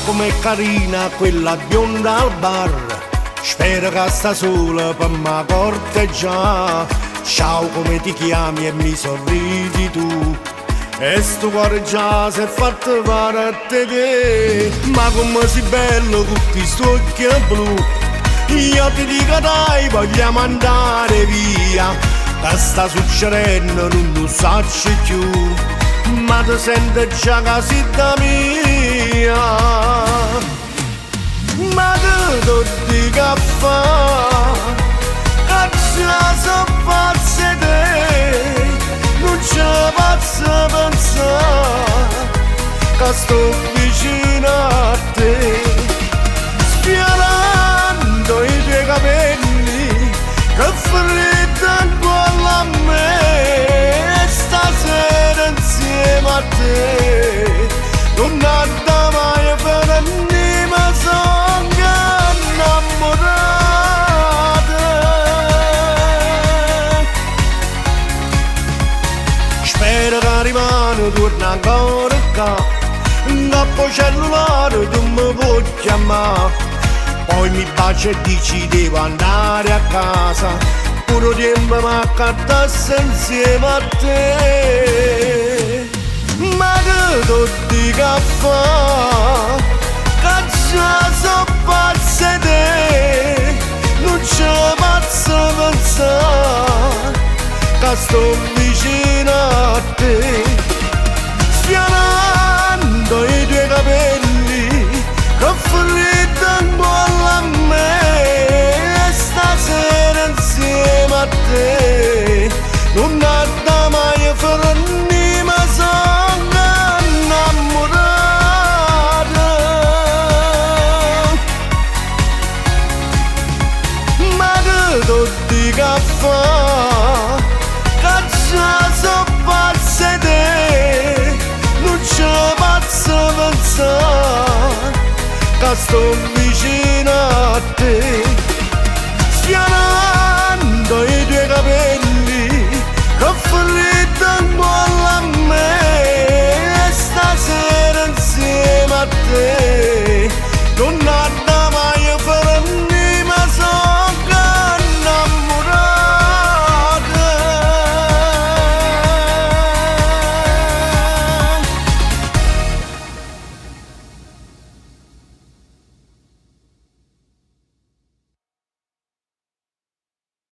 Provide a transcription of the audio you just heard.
Com'è carina quella bionda al bar. Spero che sta sola per ma corteggiare. Ciao, come ti chiami? E mi sorridi tu. E sto cuore già si è fatto fare a te. Ma come sei bello con questo occhio blu. Io ti dico dai, vogliamo andare via. Che sta succedendo non lo saccio più. Ma ti sento già che sei da mia. Ma che ti dico a fa'? Che già so pazzo te. Non ci posso pensare che sto vicino a te. Sfiorando i tuoi capelli che freddo in a me. Stasera insieme a te non andrà mai a finire, ma sono innamorato. Spero che rimane, torna ancora qua. Dopo cellulare tu mi puoi chiamare. Poi mi baci e dici devo andare a casa. Pure tempo mi accattasse insieme a te. Ma che ti dico a fa'? Che già so pazzo te. Non ci posso pensare che sto vicino a te. Sfiorando i tuoi capelli che freddo in a me. Stasera insieme a te non andrà mai a finire, ma sono innamorato. Ma che ti dico a fa'? Che già so pazzo te. Non ci posso pensare che sto vicino a te. Sfiorando i tuoi capelli che